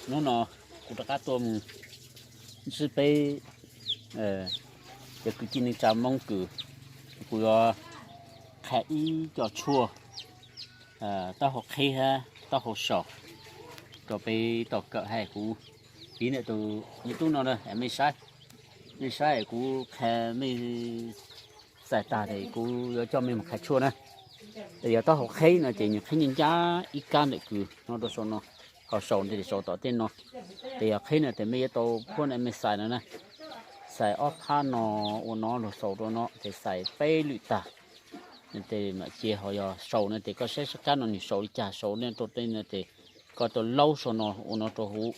Hnub no kuv rov qab tuaj mus ntsib peb cov kwv tij neej tsa Hmoob kws kuv yuav qha ib co tshuaj taub hau qheb hab taub hau saus rau peb tau kawm hab kuv piv ntawm tus YouTube no na mej saib, mej saib kuv qha mej txais tag tes kuv yuav coj mej mus qha tshuaj na. Yog taub hau qheb no ces nws qheb ncaj ncaj ib kab ntawm kws no rau saum no, ho saus ntawm saus tom tej no. Tes yog qheb no tes mej yuav tau phuab na mej xais no na, xais ob phab no ua no luag saus rau no tes xais peb lwm tag. Tes mam ces ho yog saus no tes koj saib sab kab no nws saus li cas, saus no rau tej no tes koj tau laub saum no ua no rau huv,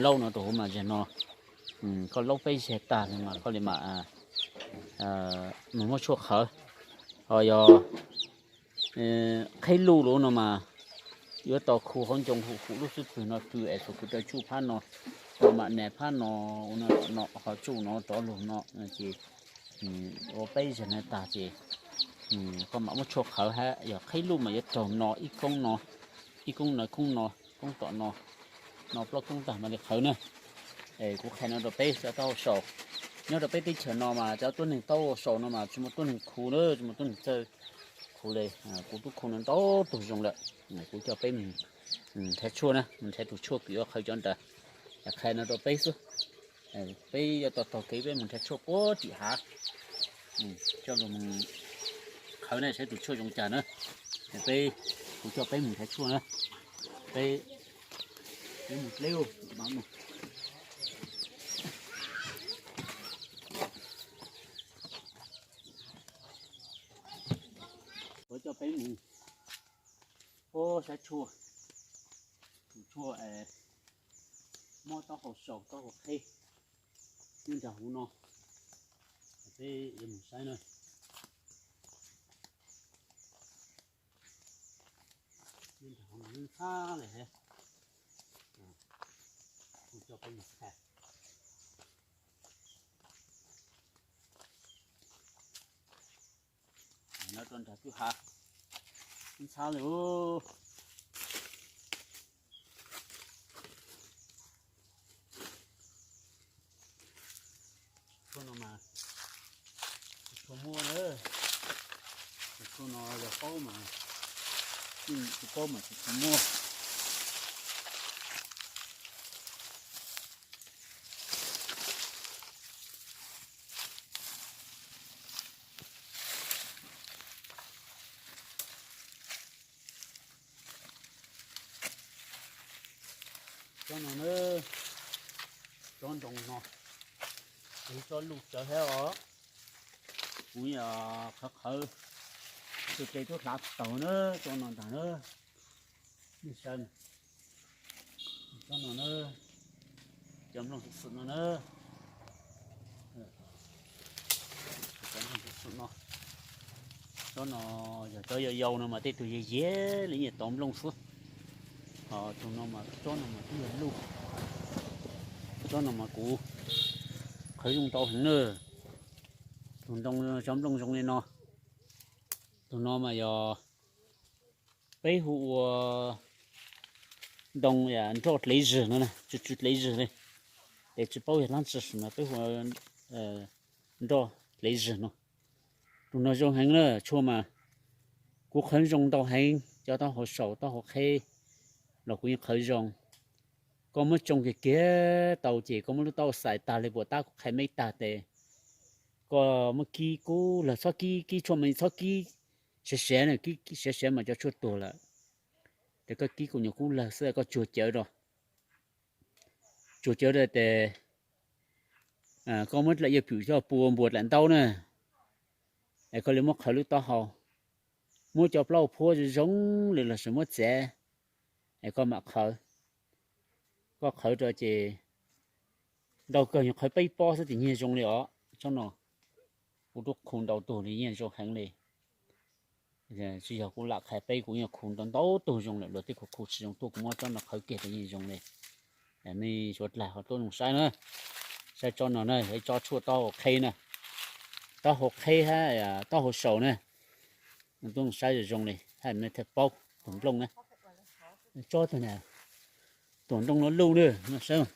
laub no rau huv mas zag no koj laub peb zag tag mas koj li mam mus muab tshuaj qhawv. Ho yog qheb luj lawm no mas yuav tau khu hauv ncoo huv huv lub xub pwg no rw es txhua kws rau tsuj phab no, rau mam nas phab no, ua no no ho tsuj no rov lug no ces ua peb zag no tag ces koj mam muab tshuaj qhawv hab. Yog qheb luj mas yuav raug no ib koob no, ib koob no, koob no, koob tom no, no plaub koob tag mam li qhawv na. Es kuv qha no rau peb cov taub hau saus. Nyob rau peb teb chaws no mas cov tuab neeg taub hau saus no mas tsis muaj tuab neeg khu na, tsis muaj tuab neeg txawj khu li. Kuv tub khu no ntau tug zoo lawm. Kuv coj peb mus nrhav tshuaj na, mus nrhav tus tshuaj kws yuav qhawv cov ntawd. Qha no rau peb xwb. Peb yuav tau taug kev peb mus nrhav tshuaj puag tim hav, coj lug mus qhawv na saib tus tshuaj zoo cas na. Peb, kuv coj peb mus nrhav tshuaj na. Peb, peb mus dleb, kuv coj peb mus puag sab tshuaj, tus tshuaj mob taub hau saus taub hau qheb nyob nrag huv no. Peb yuav mus saib na. Nyob nrag huv no ntxhab le he. Kuv coj peb mus saib. No rau nrag kwj ha ntxhab le. Tshuaj no mas tsis tshua muaj na. Tshuaj no yog paub mas, tsis paub mas tsis tshua muaj. Tsob no na, tsob ntoo no, kuv tsob luj tsawv thiab os. Kuv yog qhawv qhawv, tus tes tub hlav taug na, tsob no ntag na. Nej saib, tsob no na, cov nplooj xwm xwm no na. Cov nplooj xwm xwm no, tsob no yog cov yau yau no mas tej tug yag yag li nyiam tau nplooj xwb. Ho tus no mas tsob no mas twb yog luj. Tsob no mas kuv qhawv zoo ntau heev na. Tus ntoo cov nplooj zoo li no. Tus no mas yog peb hu ua ntoo nroj dlev zws no, tsw tsw dlev zws li. Es tsis paub yog dlaab tsi mas peb hu ua nroj dlev zws no. Tus no zoo heev na, tshuaj mas kuv qhawv zoo ntau heev, cov taub hau saum taub hau qheb los kuv yeej qhawv zoo. Koj muab tsoo kiag kiag tau ces koj muab lub taub hau xais tag li puas tab kuv qha meb tag tes koj muab kib kub lawg, txhob kib, kib tshuaj mas txhob kib siav siav na, kib siav siav mas cov tshuaj tuag lawm. Ces koj kib kuv nyuam kub lawg xwb, koj tsuag cawv rau, tsuag cawv rau tes koj muab dlaim yawg pwm coj pua npuas dlaim ntaub na. Es koj li muab qhawv lub taub hau, muab cov plaub hau phuab zoo zoo li los sis muab txav, es koj mam qhawv. Koj qhawv rau ces ntau kawg nyuag qhawv peb pob xwb tes nyiag zoo li os. Tsob no kuv tub khu ntau tug li nyiag zoo heev li. Tsis yog kuv lam qha peb, kuv yeej khu ntau ntau tug zoo lawm, luag tej khu khu tsis zoo tuaj kuv muab tsob no qhawv kiag rau yeej zoo li. Nej suav dlawg ho tuaj zoo saib na, saib tsob no na, yog ib tsob tshuaj taub hau qheb na, taub hau qheb hab taub hau saus na. Tuaj zoo saib zoo zoo li hab nej thiaj paub tug nplooj na. Tsob tag na, Tus ntoo no luj na, saib,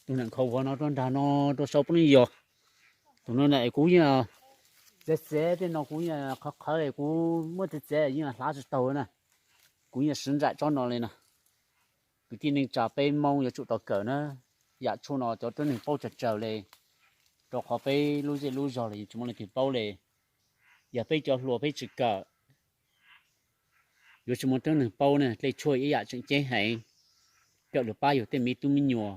tus nam nkhaus vov no rau nrag no rau saum poob yos. Tus no na kuv yeej txiav txiav tej no kuv yeej qhawv qhawv, kuv muab txiav txiav yeej hlav tsis taug na. Kuv yeej siv ntsaim tsob no li no. Kwv tij neej tsa peb Hmoob yuav tsum tau kawm na. Yam tshuaj no cov tuab neeg paub tsawg tsawg li, rau qhov peb lub zej lub zog los yeej tsis muaj leej twg paub li. Yog peb cov hluas peb tsis kawm, yuav tsis muaj tuab neeg paub ne. Dlej tshuaj ib yam tseem ceeb heev, kawm lug pab yug tej me tub me nyuam,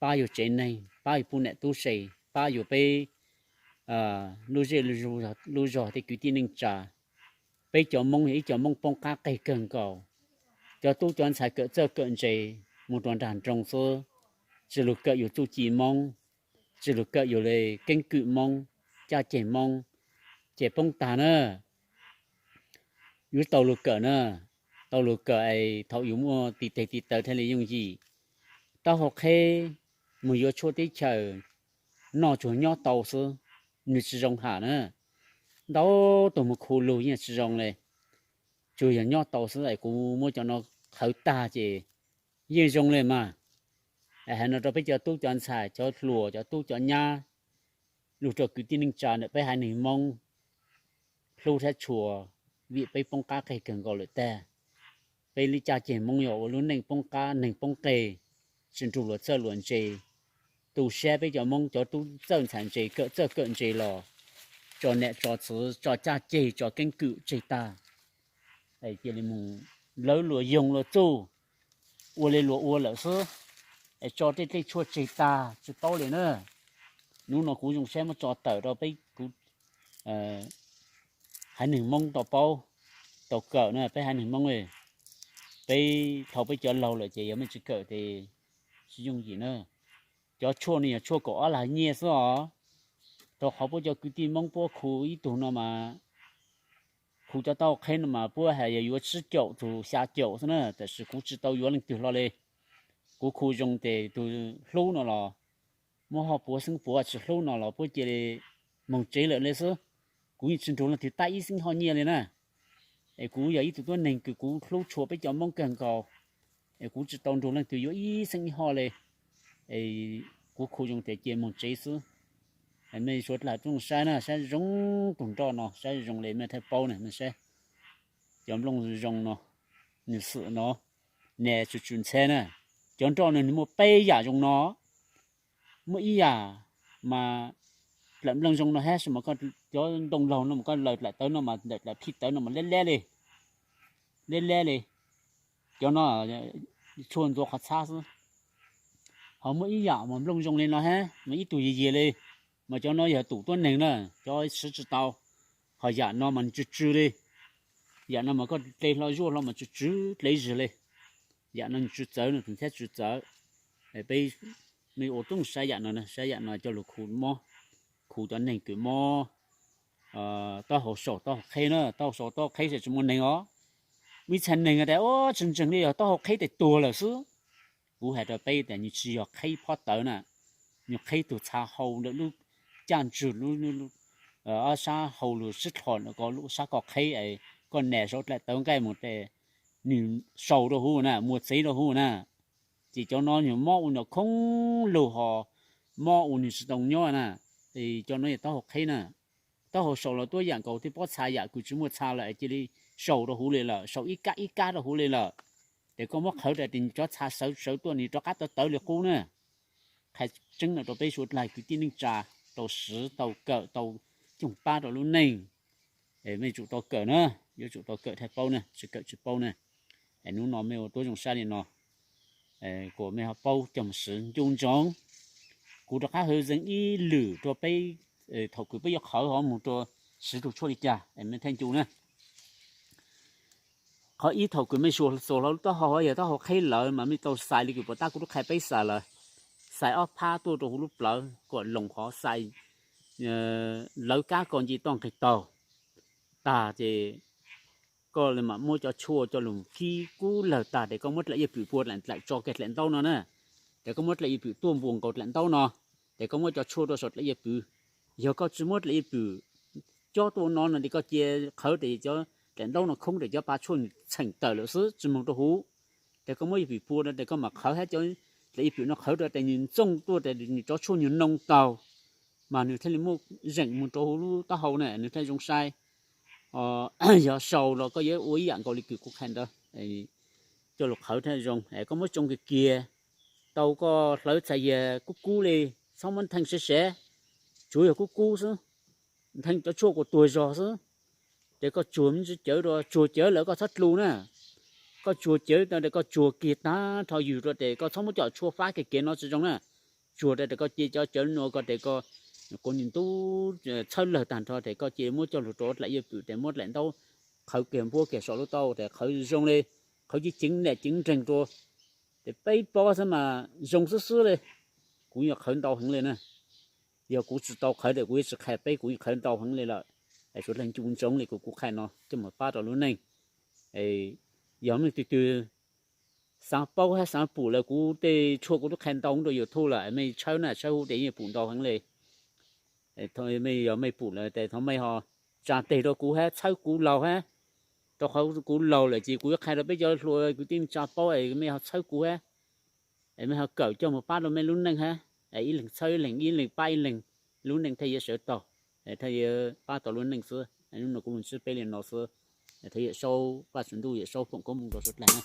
pab yug tsev neeg, pab yug pub nam tub se, pab yug peb lub zej lub zog tej kwv tij neej tsa. Peb cov Hmoob yog ib cov Hmoob poob qab qeg kawg nkaus. Cov tub cov ntxhais kawm txawj kawm ntse mus rau nraag nroog xwb, tsis lug kawm yug txuj ci Hmoob, tsis lug kawm yug le keeb kwm Hmoob, caj ceg Hmoob, ces poob tag na. Yuav tau lug kawm na, tau lug kawm es thaum yug muaj tiv teg tiv taw thiaj li yooj yim. Taub hau qheb mus yuav tshuaj teb chaws noj tsuas nyob tau xwb, nws tsis zoo ham na. Ntau tug mus khu lug yeej tsis zoo li, tsuas yog nyob tau xwb es kuv muab cov no qhawv tag ces yeej zoo li mas. Hais no rau peb cov tub cov ntxhais, cov hluas, cov tub cov nyab, lug rau kwv tij neej tsa ntawm peb haiv neeg Hmoob hlub thiab tshua, vim peb poob qab qeg kawg nkaus lawm tag. Peb lub caj ceg Hmoob yog ua lub neej poob qab neeg poob qeg, tsis nrug luag txawj luag ntse. Tu siab peb cov Hmoob cov tub txawj ntxhais ntse kawm txawj kawm ntse los tso nam tso txwv tso caj ceg tso keeb kwm tseg tag, cia li mus lawv luag yoog luag txuj, ua li luag ua lawm xwb, es tso tej dlej tshuaj tseg tag tsis paub li na. Hnub no kuv zoo siab muab tso tawm rau peb kuv haiv neeg Hmoob tau paub, tau kawm na peb haiv neeg Hmoob. Peb dhau peb cov laug lawm ces yog mej tsis kawm ces tsis yooj yim na. Cov tshuaj no yog tshuaj kaum ob lag nyiaj xwb os. Rau qhov puab cov kwv tij Hmoob puab khu ib tug no mas khu cov taub hau qheb no mas puab hais yog yuav tsib caum txug xya caum xwb na, tab sis kuv tsis tau yuav leej twg hlo li. Kuv khu zoo ces tus hlub no los muab ho puav xeeb puav, tsis hlub no los puab cia li moog tsev lawm li xwb. Kuv yeej tsis nrug leej twg tab ib xeeb ho nyiaj li na. Es kuv yog ib tug tuab neeg kws kuv hlub tshua peb cov Hmoob kawg nkaus, es kuv tsis tau nrug leej twg yuav ib xeeb ib ho li. Kuv khu zoo tes cia moog tsev xwb. Mej suav dlawg tub saib na, saib zoo tug nroj no, saib zoo li mej thiaj paub na, mej saib. Cov nplooj zoo no, nws xwm no, nas tsw tsw ntxheb na. Cov nroj no nws muaj peb yam zoo no. Muaj ib yam mas dlaim nplooj zoo no hab, mas koj cov ntoo laug no mas koj laws dlaim tawv no mas ntawm dlaim phij tawv no mas leb leb li, leb leb li. Cov no tshuaj ntxuav qhov txhab xwb. Ho muaj ib yam mas nplooj zoo li no hab mas ib tug yig yig li, mas cov no yog tus tuab neeg na, cov siv tsis tau. Ho yam no mas nws tsw tsw li, yam no mas koj dle hlo zuaj hlo mas tsw tsw dle zig li. Yam no nws tsw txawv, nws tus ntxheb tsw txawv. Peb mej ua tub saib yam no, saib yam no coj lug khu mob, khu cov neeg kws mob taub hau saum taub hau qheb na, taub hau saum taub hau qheb ces tsis muaj neeg os. Muaj ib txha neeg tas ua tsis ntseeg li yog taub hau qheb tes tuag lawm xwb. Kuv hais rau peb tas nws tsis yog qheb phob tawv na, nws qheb tug txha hau ntawm lub caj ntswg, ob sab hau lug sib dlho, ko lub sab ko qheb, koj nas saum dlaim tawv nqaij mus tes nws sau rau huv na, muag txev rau huv na. Ces cov no nws mob ua nyuam khoob lug ho mob ua nws tsis tau nyob na. Cov no yog taub hau qheb na. Taub hau saum los tuab yam nkaus, tej pob txha yam kws tsis muaj txha lawm cia li sau rau huv li lawm, sau ib kab ib kab rau huv li lawm. Ces koj muab qhawv tas tes cov txha sawv sawv tuaj nws rov qab tawv tawv li qub na. Qhia tseeb no rau peb suav dlawg kwv tij neej tsa tau siv tau kawm tau cooj pab rau lub neej. Mej tsum tau kawm na, yuav tsum tau kawm thiaj paub na, tsis kawm tsis paub na. Hnub no mej ua tub zoo saib li no, kuas mej ho paub coj mus siv ncu ntsoov. Kuv rov qab hwv zeeg ib lwm rau peb, thaum kws peb yuav qhawv ho mus rau siv tug tshuaj li cas mej thiaj ncu na. Qhov ib, thaum kws mej xuas xuas hlo lub taub hau yog taub hau qheb lawm mas mej tau xais li kws puas tab kuv lub qhia peb xais lawm, xais ob phab tuaj rau huv lub plawv kom loos qhov xais lawv kab ko nce toj nqeg taug tag ces koj mam muab cov tshuaj coj lug kib kub lawg tag tes koj muab dlaim yaj pwm pua dlaim tso kiag dlaim ntaub no na. Tes koj muab dlaim yaj pwm tuaj npuas nkaus dlaim ntaub no, tes koj muab cov tshuaj rau saum dlaim yaj pwm. Yog koj tsis muab dlaim yaj pwm cob tuaj no no tes koj cia qhawv tes cov dlaim ntaub no khoob tes cov pa tshuaj txheem tawm lawm xwb tsis moog rau huv. Ces koj muab yawg pwm pua rau ces koj mam qhawv hab cov dlaim yawg pwm no qhawv rau ces nws ntxooj tuaj ces nws rov tshuaj nws noo taug, mas nws thiaj li muaj zeem mus rau huv lub taub hau na, nws thiaj zoo sai. Yog sau los koj yuav ua ib yam nkaus li kws kuv qha ntawd, coj lug qhawv thiaj zoo. Koj muab tsoo kiag kiag, tau koj hlawv txhais yas kub kub li, txhob muab nthee sev sev, tsuav yog kub kub xwb, nthee cov tshuaj kuas tuag zog xwb. Ces koj tsuag me ntsis cawv rau, tsuag cawv lawm koj txhob dlu na. Koj tsuag cawv tau ces koj tsuag kiag tag nrho ywg rau ces koj txhob muab cov tshuaj fab kiag kev no tsis zoo na. Tsuag rau ces koj cia cov cawv nua ko ces koj, kuv nim ntub txhawb lawg tag nrho ces koj cia muab coj lug rau dlaim yawg pwm ces muab dlaim ntaub qhawv kiag npuab kiag saum lub taub hau ces qhawv zoo li, qhawv ceev ceev niam ceev nreeg rau. Ces peb pob xwb mas zoo xwb xwb li. Kuv yog qhawv ntau heev li na. Yog kuv tsis tau qhawv ces kuv yuav tsis qha peb, kuv yeej qhawv ntau heev li lawm. Es suav dlawg ncu ntsoov li kuv, kuv qha no coj mus pab rau lub neej. Yog mej tug twg xav paub hab xav pum lawm kuv tej tshuaj kuv twb qha ntau rau YouTube lawm, mej tshawb na, tshawb huv ces yeej pum ntau heev li. Mej yog mej pum lawm ces thov mej ho tsa tes rau kuv hab txhawb kuv laug hab. Rau qhov kuv laug lawm ces kuv yuav qha rau peb cov hluas kwv tij tsa paub es mej ho txhawb kuv hab. Es mej ho kawm coj mus pab rau mej lub neej hab. Ib leeg txhawb ib leeg, ib leeg pab ib leeg, lub neej thiaj yuav sawv taug, thiaj yuav pab tau lub neej xwb. Hnub no kuv lug ntsib peb li no xwb. Thov Yawm Saub Vaj Tswv Ntuj, Yawm Saub foom koob hmoov rau suav dlawg na.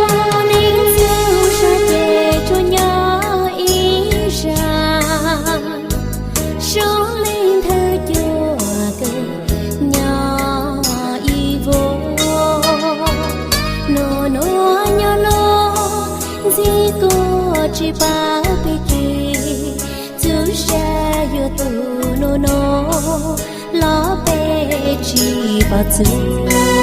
Tus neeg txuj sa ces tsuas nyob ib zag, soob leej thawj cuag kawg nyob ib vuag. Nus nuav nyob luag ntxhib kuj tsis paub peb ces, txuj sa yuav tu nus nuav los peb tsis pom txuj.